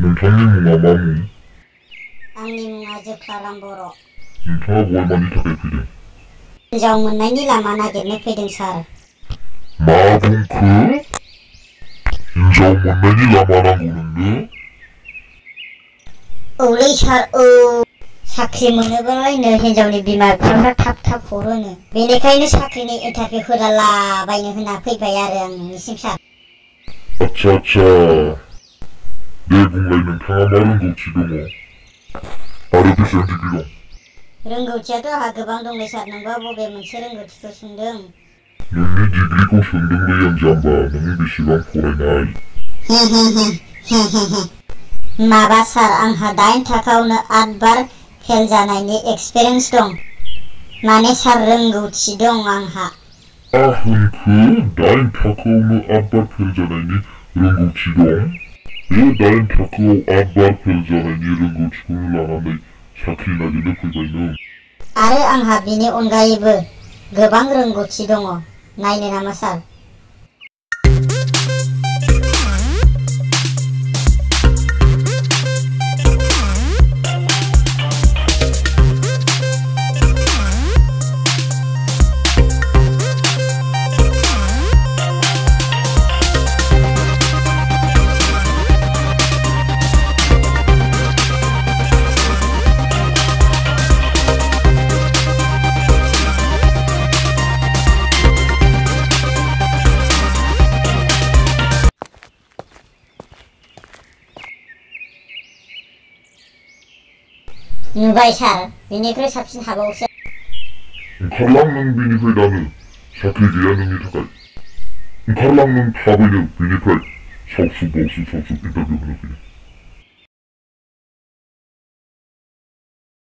नोंथांनि मुङा मा मुं? आंनि मुङा जोख्लाराम बर'। नोंथाङा बहायमानि थाखाय फैदों? हिन्जाव मोननायनि लामा नागिरनो फैदों सार। मा बुंखो? हिन्जाव मोननायनि लामा नांगौ नोंनो? औलै सार औ। साख्रि मोनोबालायनो हिन्जावनि बिमा बिफाफ्रा थाब थाब हरोनो। बेनिखायनो साख्रिनि इन्टारभिउ होलालाबायनो होनना फैबाय आरो आं नोंनिसिम सार। आच्छा। दे बुंलाय नोंथाङा मा रोंगौथि दङ? आरो बेसेबां डिग्रि दं? रोंगौथियाथ' आंहा गोबां दंलै सार। नोंबा बबे मोनसे रोंगौथिखौ सोंदों? नोंनि डिग्रिखौ सोंदोंलै आं जाम्बा। नों बेसेबां फरायनाय? माबा सार, आंहा 8 थाखोआवनो 8 बार फेल जानायनि एक्सपिरियेन्स दं। माने सार रोंगौथि दं आंहा। मा होनखो? 8 थाखोआवनो 8 बार फेल जानायनि रोंगौथि दं? बे 8 थाखोआव 8 बार फेल जानायनि रोंगौथिखौनो लानानै साख्रि नागिरनो फैबाय नों? आरो आंहा बिनि अनगायैबो गोबां रोंगौथि दङ। नायनो नामा सार? नुबाय सार, बिनिख्रुइ साबसिन हाबावसो। ओंखारलां नों बेनिफ्राय दानो। साख्रि गैया नोंनि थाखाय। ओंखारलां नों थाबैनो बेनिफ्राय। सावसुब इन्टारभिउ होनो